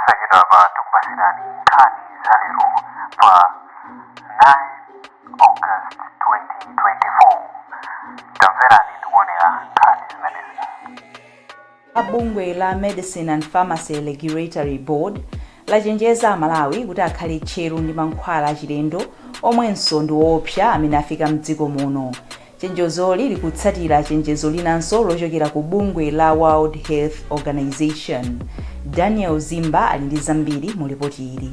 Posachedwapa tikupatsirani nkhani za lero pa 9 August 2024. Tamverani ndikuonera nkhani zimenezi. Bungwe la Medicine and Pharmacy Regulatory Board lachenjeza Amalawi kuti akhale tcheru ndi mankhwala achilendo omwenso ndi woopsa amene afika mdziko muno. Chenjezoli likutsatira chenjezo linanso lochokera ku bungwe la World Health Organization. Daniel Zimba ali ndi zambiri mu lipoti ili.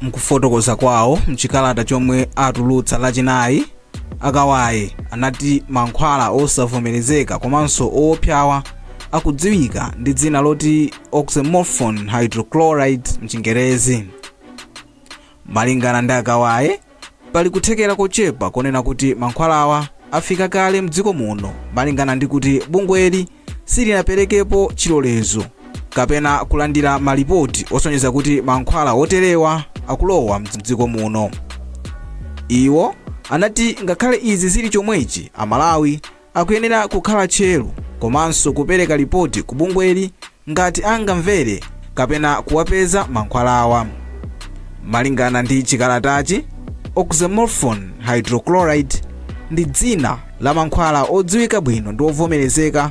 Mkufotokoza kwawo mchikalata chomwe atulutsa Lachinayi, a Kawaye anati mankhwala osavomerezeka komanso owopsawa akudziwika ndi dzina loti oxymorphone hydrochloride mchingerezi. Malingana ndi a Kawaye, pali kuthekera kochepa konena kuti mankhwalawa afika kale mdziko muno malingana ndi kuti bungweli silinaperekepo chilolezo kapena kulandira malipoti osonyeza kuti mankhwala oterewa akulowa mdziko muno. Iwo anati ngakhale izi zili chomwechi, Amalawi akuyenera kukhala tcheru komanso kupereka lipoti ku bungweli ngati angamvere kapena kuwapeza mankhwalawa. Malingana ndi chikalatachi, oxymorphone hydrochloride ndi dzina la mankhwala odziwika bwino ndi ovomerezeka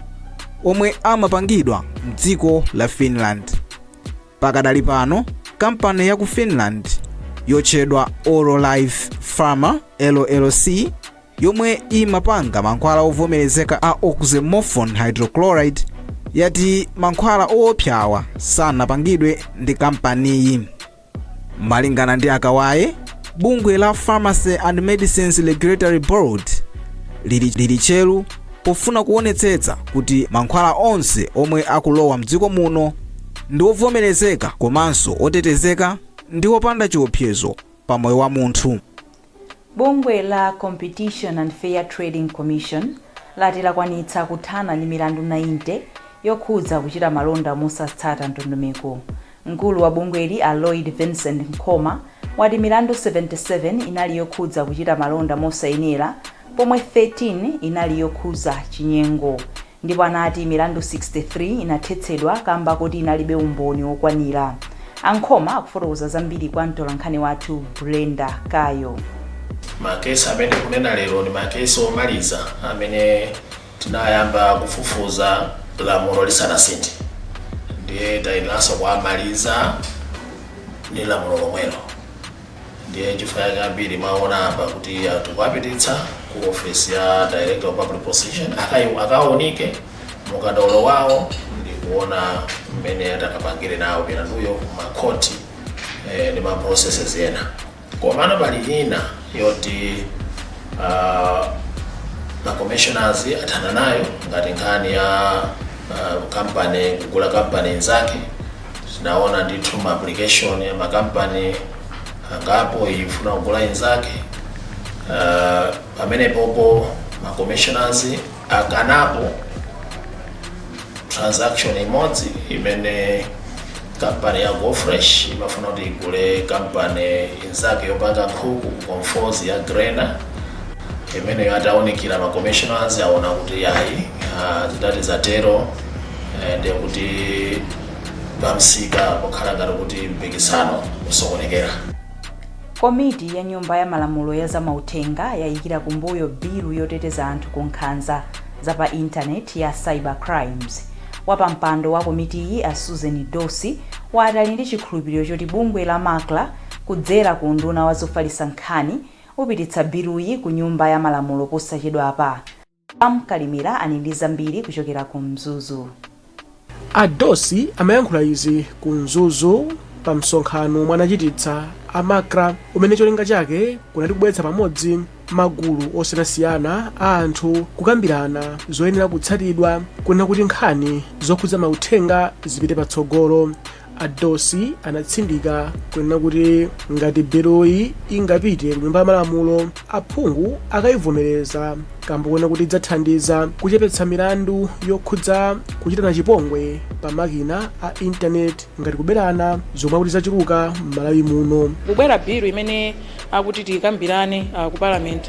omwe amapangidwa mdziko la Finland. Pakadali pano, kampani ya ku Finland yotchedwa Aurolife Pharma LLC yomwe imapanga mankhwala ovomerezeka a oxymorphone hydrochloride yati mankhwala oopsawa sanapangidwe ndi kampaniyi. Malingana ndi a Kawaye, bungwe la Pharmacy and Medicines Regulatory Board lili tcheru pofuna kuonetsetsa kuti mankhwala onse omwe akulowa mdziko muno ndi ovomerezeka komanso otetezeka ndi opanda chiopsezo pa moyo wa munthu. Bungwe la Competition and Fair Trading Commission lati lakwanitsa kuthana ndi milandu 90 yokhudza kuchita malonda mosatsata ndondomeko. Mkulu wa bungweli a Lloyd Vincent Nkhoma wati milandu 77 inali yokhudza kuchita malonda mosayenera pomwe 13 inali yokhudza chinyengo. Ndipo anati milandu 63 inathetsedwa kamba koti inalibe umboni wokwanira. A Nkhoma akufotokoza zambiri kwa mtolankhani wathu Brenda Kayo. Makesi amene tikunena lero ndi makesi omaliza amene tinayamba kufufuza lamulo lisanasinthe, ndiye tayeneranso kuwamaliza ndi lamulo lomwelo. Ndiye chifukwa chake ambiri mwaona apa kuti tikuwapititsa ku office ya Director of Public Prosecution akaunike mukadaulo wawo ndi kuona mmene atakapangire nawo milanduyo kumakhoti ndi ma processes ena. Komano pali ina yoti ma commissioners athana nayo, ngati nkhani ya company kugula company inzake. Tinaona ndithu ma application ya makampani angapo ifuna kugula inzake. Pamenepopo ma commissioners akanapo transaction imodzi imene kampani ya GoFresh imafuna kuti igule kampani inzake yopanga nkhuku ku Conforzi ya Grena. Imeneyo ataunikira ma commissioners aona kuti ayi, zidati zatero, ndiye kuti pamsika pokhala ngati kuti mpikisano usokonekera. Komiti ya Nyumba ya Malamulo ya Zamauthenga yayikira kumbuyo bilu yoteteza anthu ku nkhanza za pa intaneti ya cyber crimes. Wapampando wa komitiyi a Susan Dossi wati ali ndi chikhulupiriro choti bungwe la MACRA kudzera ku unduna wa zofalitsa nkhani upititsa biluyi ku Nyumba ya Malamulo posachedwapa. Sam Kalimira ali ndi zambiri kuchokera ku Mzuzu. A Dossi amayankhula izi ku Mzuzu pa msonkhano omwe anachititsa a MACRA umene cholinga chake kunali kubweretsa pamodzi magulu osiyanasiyana a anthu kukambirana zoyenera kutsatidwa kunena kuti nkhani zokhudza mauthenga zipite patsogolo. A Dossi anatsindika kunena kuti ngati biluyi ingapite ku Nyumba ya Malamulo, aphungu akayivomereza kamba kunena kuti idzathandiza kuchepetsa milandu yokhudza kuchitana chipongwe pa makina a intaneti ngati kuberana zomwe akuti zachuluka m'Malawi muno. Kubwera bilu imene akuti tikambirane ku Parliament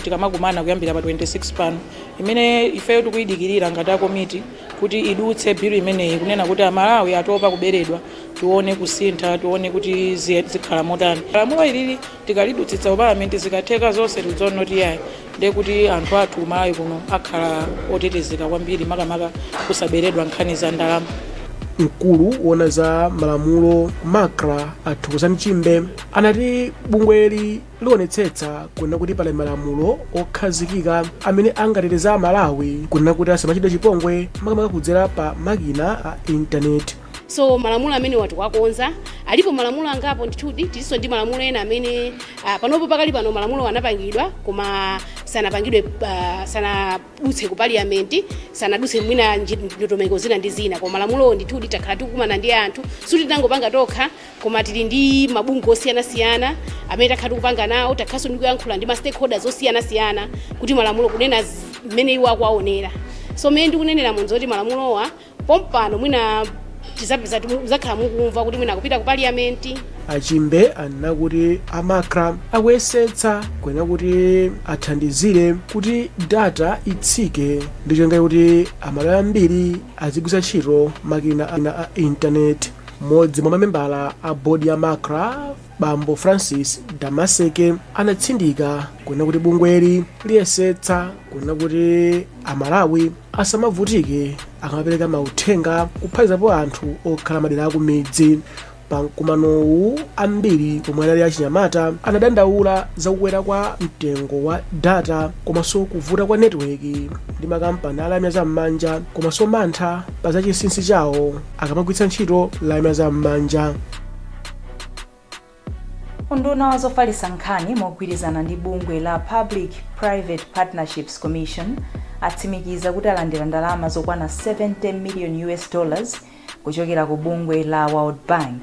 tikamakumana kuyambira pa 26 pano, imene ifeyo tikuyidikirira ngati akomiti. Kuti idutse bill imeneyi, kunena kuti Amalawi atopa kuberedwa, tione kusintha, tione kuti zikhala motani. Lamulo ilili tikalidutsitsa ku Palamenti, zikatheka zonse, tidzaona kuti yayi, ndiye kuti anthu athu kuMalawi kuno akhala otetezeka kwambiri, makamaka kusaberedwa nkhani za ndalama. Mkulu wona za malamulo MACRA, a Thokozani Chimbe, anati bungweli lionetsetsa kunena kuti pali malamulo okhazikika amene angateteza Amalawi kunena kuti asamachitidwe chipongwe, makamaka kudzera pa makina a intaneti. So malamulo amene tikuwakonza, alipo malamulo angapo ndithudi. Tilinso ndi malamulo ena amene panopo, pakali pano, malamulo anapangidwa koma sanapangidwe, sanadutse ku Parliament, sanadutse mwina ndondomeko zina ndi zina. Koma malamulowo ndithudi takhala tikukumana ndi anthu, suti tinangopanga tokha, koma tili ndi mabungwe osiyanasiyana amene takhala tikupanga nawo. Takhalanso ndi kuyankhula ndi ma stakeholders osiyanasiyana kuti malamulo kunena mmene iwo akuwaonera. So mmene ndikunenera munzi kuti malamulowa pompano mwina tizapeza, muzakhala mukumva kuti mwina akupita ku Parliament. Achimbe anena kuti a MACRA akuyesetsa kunena kuti athandizire kuti data itsike ndi cholinga kuti Amalawi ambiri azigwiritsa ntchito makina a intaneti. Mmodzi mwa mamembala a bodi ya MACRA, Bambo Francis Damaseke, anatsindika kunena kuti bungweli liyesetsa kunena kuti Amalawi asamavutike akamapereka mauthenga, kuphatikizapo anthu okhala madera akumidzi. Pa mkumanowu, ambiri omwe anali achinyamata anadandaula za kukwera kwa mtengo wa data komanso kuvuta kwa netiweki ndi makampani a lamya zam'manja, komanso mantha pa zachinsinsi chawo akamagwiritsa ntchito lamya zam'manja. Unduna wa zofalitsa nkhani mogwirizana ndi bungwe la Public Private Partnerships Commission atsimikiza kuti alandira ndalama zokwana 70 million US dollars kuchokera ku bungwe la World Bank.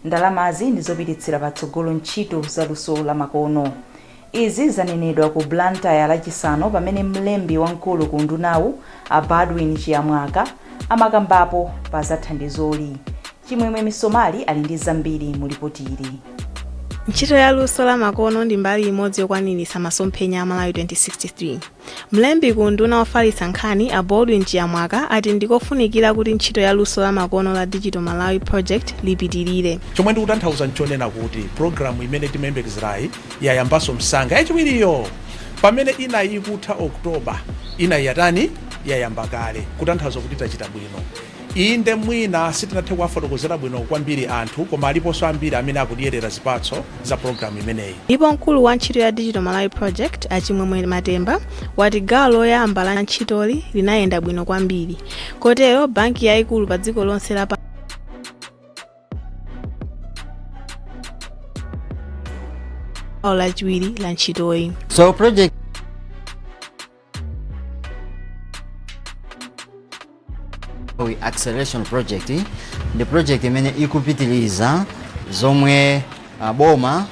Ndalamazi ndi zopititsira patsogolo ntchito za luso la makono. Izi zanenedwa ku Blantyre Lachisanu pamene mlembi wamkulu ku undunawu, a Baldwin Chiyamwaka, amakambapo pa za thandizoli. Chimwemwe Misomali ali ndi zambiri mu lipoti ili. Ntchito ya luso la makono ndi mbali imodzi yokwaniritsa masomphenya a Malawi 2063. Mlembi ku unduna wofalitsa nkhani, a Baldwin Chiyamwaka, ati ndikofunikira kuti ntchito ya luso la makono la Digital Malawi Project lipitirire. Chomwe ndikutanthauza nchonena kuti pulogalamu imene timayembekezerayi yayambanso msanga, yachiwiriyo, pamene inayi ikutha October, inayi yatani? Yayamba kale, kutanthauza kuti tachita bwino. Inde, mwina sitinathe kuwafotokozera bwino kwambiri anthu, koma aliponso ambiri amene akudyerera zipatso za pulogalamu imeneyi. Ndipo mkulu wa ntchito ya Digital Malawi Project, a Chimwemwe Matemba, wati gawo loyamba la ntchitoli linayenda bwino kwambiri, kotero banki yayikulu pa dziko lonse la gawo lachiwiri la ntchitoyi. So project Acceleration Project ndi project imene ikupitiliza zomwe boma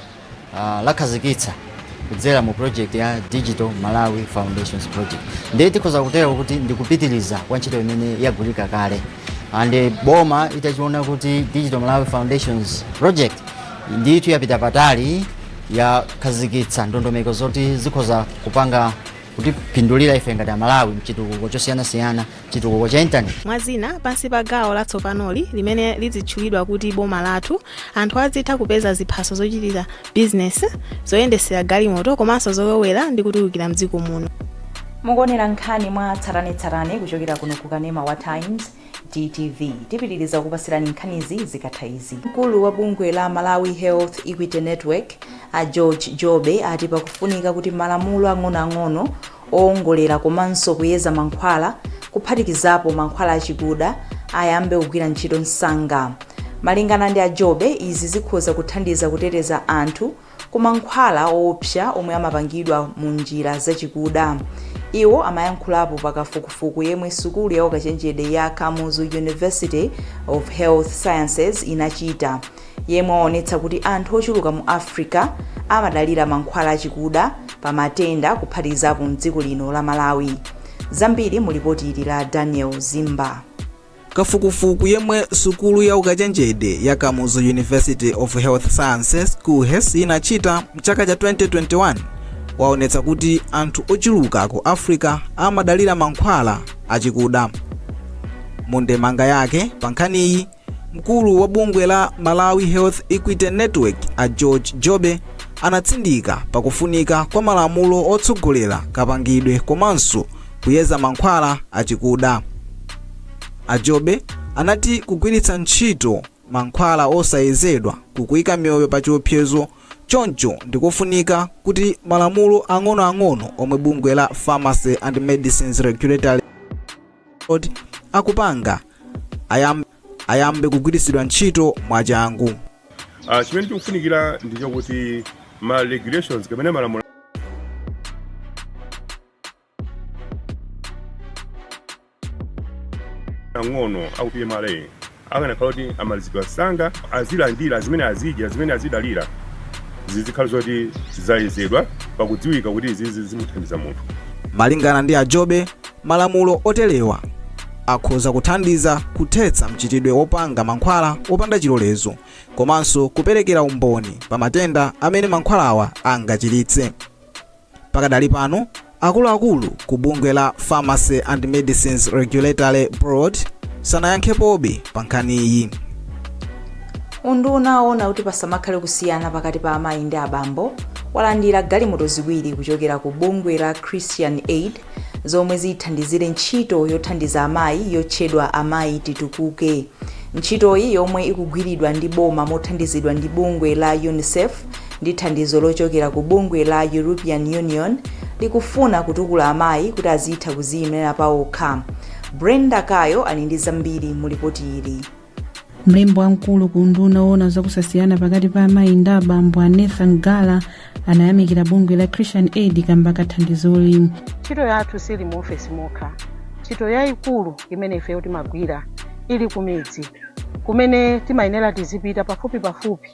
lakhazikitsa kudzera mu project ya Digital Malawi Foundations Project. Ndiye tikhoza kutero kuti ndikupitiliza kwa ntchito imene yagwirika kale, and boma itachiona kuti Digital Malawi Foundations Project ndithu yapita patali, yakhazikitsa ndondomeko zoti zikhoza kupanga kutipindulira ife ngati Amalawi mchitukuko chosiyanasiyana, chitukuko cha intaneti. Mwazina, pansi pa gawo latsopanoli limene lidzitchulidwa kuti Boma Lathu, anthu adzitha kupeza ziphaso zochitira bizinesi, zoyendesera galimoto komanso zolowera ndi kutulukira mdziko muno. Mukuonera nkhani mwa tsatanetsatane kuchokera kuno ku kanema wa Times DTV. Tipitiriza kukupasirani nkhanizi zikatha izi. Mkulu wa bungwe la Malawi Health Equity Network, a George Jobe, ati pakufunika kuti malamulo ang'onoang'ono owongolera komanso kuyeza mankhwala, kuphatikizapo mankhwala achikuda, ayambe kugwira ntchito msanga. Malingana ndi a Jobe, izi zikhoza kuthandiza kuteteza anthu ku mankhwala oopsa omwe amapangidwa mu njira zachikuda. Iwo amayankhulapo pa kafukufuku yemwe sukulu ya ukachenjede ya Kamuzu University of Health Sciences inachita, yemwe waonetsa kuti anthu ochuluka mu Africa amadalira mankhwala achikuda pa matenda, kuphatikizapo mdziko lino la Malawi. Zambiri mu lipoti ili la Daniel Zimba. Kafukufuku yemwe sukulu ya ukachenjede ya Kamuzu University of Health Sciences, KUHeS, inachita mchaka cha 2021 waonetsa kuti anthu ochuluka ku Africa amadalira mankhwala achikuda. Mu ndemanga yake pa nkhaniyi, mkulu wa bungwe la Malawi Health Equity Network a George Jobe anatsindika pakufunika kwa malamulo otsogolera kapangidwe komanso kuyeza mankhwala achikuda. A Jobe anati kugwiritsa ntchito mankhwala osayezedwa kukuyika miyoyo pa chiopsezo, choncho ndikofunika kuti malamulo ang'onoang'ono omwe bungwe la Pharmacy and Medicines Regulatory Board akupanga ayambe kugwiritsidwa ntchito mwachangu. Chimene chikufunikira ndi chokuti ma regulations kapena malamulo ang'ono aku PMRA akanakhala kuti amalizidwa msanga, azilandira zimene azidya, zimene azidalira zizikhala zoti zayezedwa pakudziwika kuti izizi zimuthandiza munthu. Malingana ndi a Jobe, malamulo oterewa akhoza kuthandiza kuthetsa mchitidwe wopanga mankhwala opanda chilolezo komanso kuperekera umboni pa matenda amene mankhwalawa angachiritse. Pakadali pano, akuluakulu ku bungwe la Pharmacy and Medicines Regulatory Board sanayankhepobe pa nkhaniyi. Unduna owona kuti pasamakhale kusiyana pakati pa amayi ndi abambo walandira galimoto ziwiri kuchokera ku bungwe la Christian Aid zomwe zithandizire ntchito yothandiza amayi yotchedwa Amayi Titukuke. Ntchitoyi, yomwe ikugwiridwa ndi boma mothandizidwa ndi bungwe la UNICEF ndi thandizo lochokera ku bungwe la European Union, likufuna kutukula amayi kuti azitha kuziyimira paokha. Brenda Kayo ali ndi zambiri mu lipoti ili. Mlembi wamkulu ku unduna owona zakusasiyana pakati pa amayi ndi abambo a Nathan Gala anayamikira bungwe la Christian Aid kamba ka thandizoli. Ntchito yathu sili mu ofesi mokha. Ntchito yayikulu imene ifeyo timagwira ili kumidzi, kumene timayenera tizipita pafupi pafupi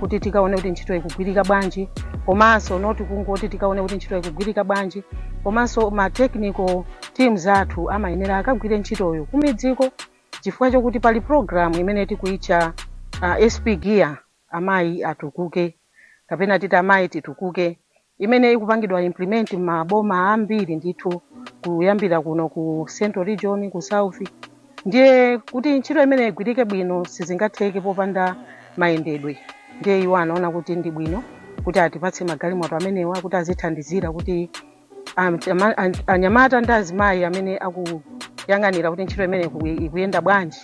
kuti tikaone kuti ntchito ikugwirika bwanji, komanso not kungoti tikaone kuti ntchito ikugwirika bwanji, komanso ma technical teams athu amayenera akagwire ntchitoyo kumidziko, chifukwa chokuti pali program imene tikuitcha SP Gear Amayi Atukuke, kapena titi Amayi Titukuke, imene ikupangidwa implement m'maboma ambiri ndithu, kuyambira kuno ku Central Region, ku South. Ndiye kuti ntchito imene igwirike bwino sizingatheke popanda mayendedwe. Ndiye iwo anaona kuti ndi bwino kuti atipatse magalimoto amenewa kuti azithandizira kuti anyamata ndi azimayi amene akuyang'anira kuti ntchito imene ikuyenda bwanji,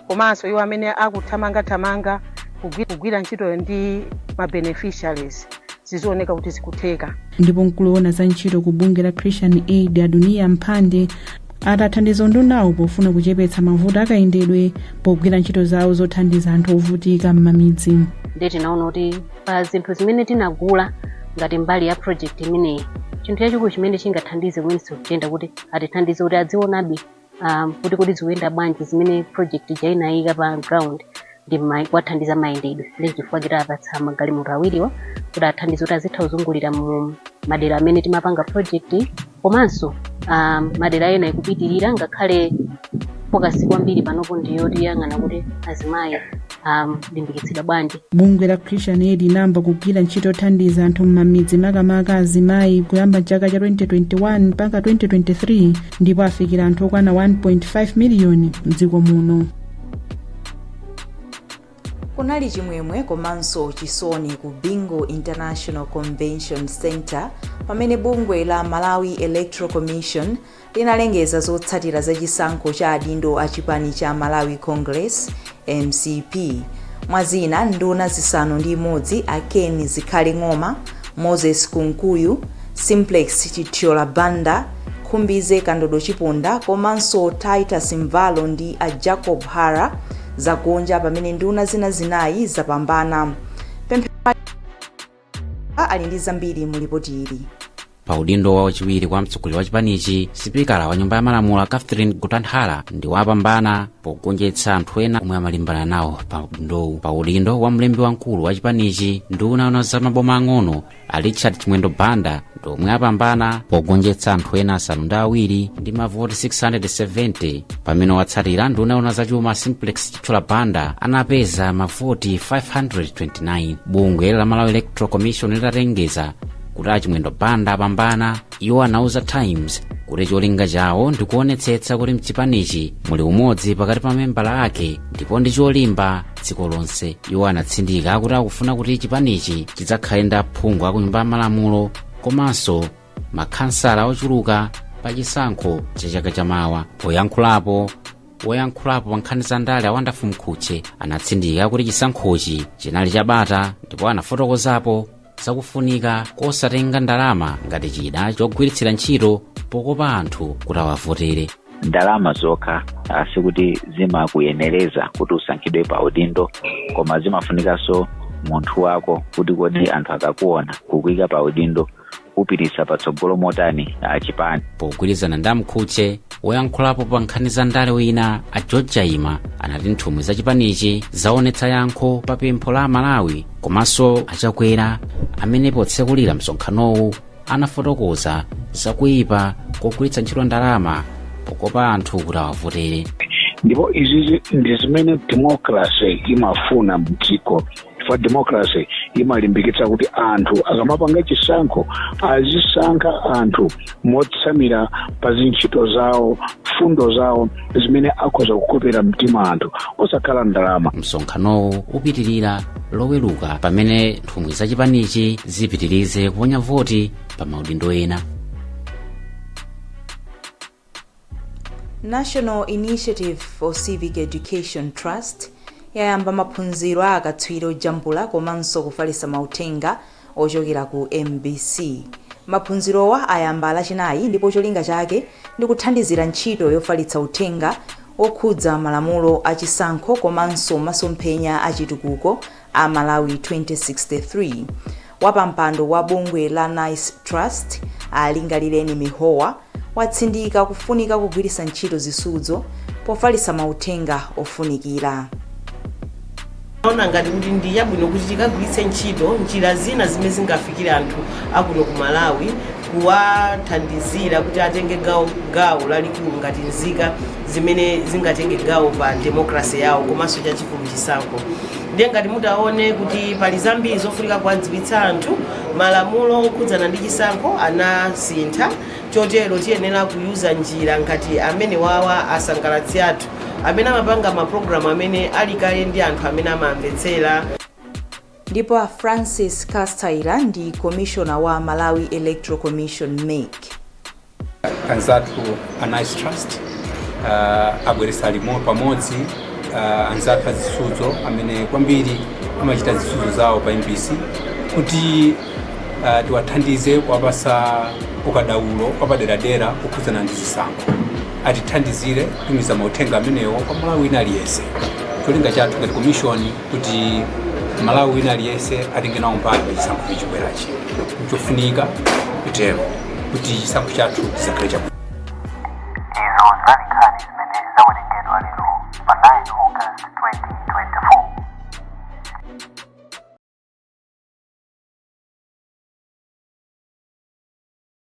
komanso iwo amene akuthamangathamanga kugwira ntchitoyo ndi ma beneficiaries, zizioneka kuti zikutheka. Ndipo mkulu woona za ntchito ku bungwe la Christian Aid Adoniya Mphande ati athandiza undunawo pofuna kuchepetsa mavuto akayendedwe pogwira ntchito zawo zothandiza anthu ovutika m'mamidzi. Ndiye tinaona kuti pa zinthu zimene tinagula ngati mbali ya project imeneyi, chinthu chachikulu chimene chingathandize ku Ministry of Gender kuti atithandize kuti adzionabe kuti kodi zikuyenda bwanji zimene project ija inayika pa ground ndi kuwathandiza mayendedwe. Ndi chifukwa titawapatsa magalimoto awiriwa kuti athandize kuti azitha kuzungulira mu madera amene timapanga project, komanso madera ena ikupitirira, ngakhale focus kwambiri panopo ndiyo tiyang'ana kuti azimayi limbikitsidwa bwanji. Bungwe la Christian Aid linayamba kugwira ntchito yothandiza anthu m'mamidzi, makamaka azimayi, kuyamba chaka cha 2021 mpaka 2023, ndipo afikira anthu okwana 1.5 miliyoni mdziko muno. Kunali chimwemwe komanso chisoni ku Bingu International Convention Center pamene bungwe la Malawi Electoral Commission linalengeza zotsatira za chisankho cha adindo a chipani cha Malawi Congress, MCP. Mwazina, nduna 6, a Ken Zikhale Ng'oma, Moses Kunkuyu, Simplex Chithyola Banda, Khumbize Kandodo Chiponda komanso Titus Mvalo ndi a Jacob Hara, zagonja pamene nduna zina zinayi zapambana. Pemphero ali ndi zambiri mu lipoti ili. Pa udindo wa wachiwiri kwa mtsogoleri wa chipanichi, sipikala wa nyumba ya malamulo a Catherine Gotani Hara ndiwo apambana pogonjetsa anthu ena omwe amalimbana nawo pa udindowu. Pa udindo wa mlembi wamkulu wa chipanichi, nduna yoona za maboma ang'ono a Richard Chimwendo Banda ndi omwe apambana pogonjetsa anthu ena 7 ndi mavoti 670, pamene watsatira nduna yoona zachuma Simplex Chithyola Banda anapeza mavoti 529. Bungwe la Malawi Electoral Commission litalengeza kuti a Chimwendo Banda apambana, iwo anauza Times kuti Kuti cholinga chawo ndikuonetsetsa kuti mchipanichi muli umodzi pakati pa membala ake ndipo ndi cholimba dziko lonse. Iwo anatsindika kuti akufuna kuti chipanichi chidzakhale ndi aphungu aku Nyumba ya Malamulo komanso makhansala ochuluka pa chisankho cha chaka chamawa. Poyankhulapo, woyankhulapo pa nkhani za ndale a Wonderful Mkhutche anatsindika kuti chisankhochi chinali chabata ndipo anafotokozapo zakufunika kosatenga ndalama ngati chida chogwiritsira ntchito pokopa anthu kuti awavotere. Ndalama zokha sikuti zimakuyenereza kuti usankhidwe pa udindo, koma zimafunikanso munthu wako, kuti kodi anthu akakuona kukuyika pa udindo, upititsa patsogolo motani chipani. Pogwirizana ndi Amkhutche, woyankhulapo pa nkhani za ndale wina a George Chaima anati nthumwi za chipanichi zaonetsa yankho pa pempho la Amalawi komanso Achakwera, amene potsekulira msonkhanowu anafotokoza zakuyipa kogwiritsa ntchito ndalama pokopa anthu kuti awavotere. Ndipo izizi ndi zimene democracy imafuna mdziko, chifukwa democracy imalimbikitsa kuti anthu akamapanga chisankho azisankha anthu motsamira pa zintchito zawo, fundo zawo zimene akhoza kukopera mtima anthu, osakhala ndalama. Msonkhanowu upitirira Loweruka pamene nthumwi za chipanichi zipitirize kuponya voti pa maudindo ena. National Initiative for Civic Education Trust yayamba maphunziro a akatswiri ojambula komanso kufalitsa mauthenga ochokera ku mbc. Maphunzirowa ayamba Lachinayi ndipo cholinga chake ndi kuthandizira ntchito yofalitsa uthenga wokhudza malamulo a chisankho komanso masomphenya a chitukuko a Malawi 2063. Wapampando wa bungwe la Nice Trust, a Lingalireni Mihowa, watsindika kufunika kugwiritsa ntchito zisudzo pofalitsa mauthenga ofunikira. Ona ngati kuti ndi yabwino kuti tikagwiritse ntchito njira zina zimene zingafikire anthu akuno ku Malawi, kuwathandizira kuti atenge gawo lalikulu ngati nzika zimene zingatenge gawo pa demokrasi yawo, komanso chachikulu chisankho. Ndiye ngati mutaone kuti pali zambiri zofunika kuwadziwitsa anthu, malamulo okhudzana ndi chisankho anasintha, chotero tiyenera kuyuza njira ngati amene wawa asangalatsi athu amene amapanga mapulogalamu amene ali kale ndi anthu amene amamvetsera. Ndipo a Francis Kastaila ndi komishona wa Malawi Electoral Commission, MEC. Anzathu a Nice Trust abweretsa limo pamodzi anzathu azisudzo amene kwambiri amachita zisudzo zawo pa MBC kuti tiwathandize kuwapasa ukadaulo wapaderadera kukhudzana ndi zisankho, atithandizire kutumiza mauthenga amenewo kwa Malawi wina aliyense. Cholinga chathu ngati komishoni kuti Malawi wina aliyense atenge nawo mbali pa chisankho chikubwerachi. Nchofunika kutero kuti chisankho chathu chizakhale chabwino. Izo zinali nkhani zimene zawerengedwa.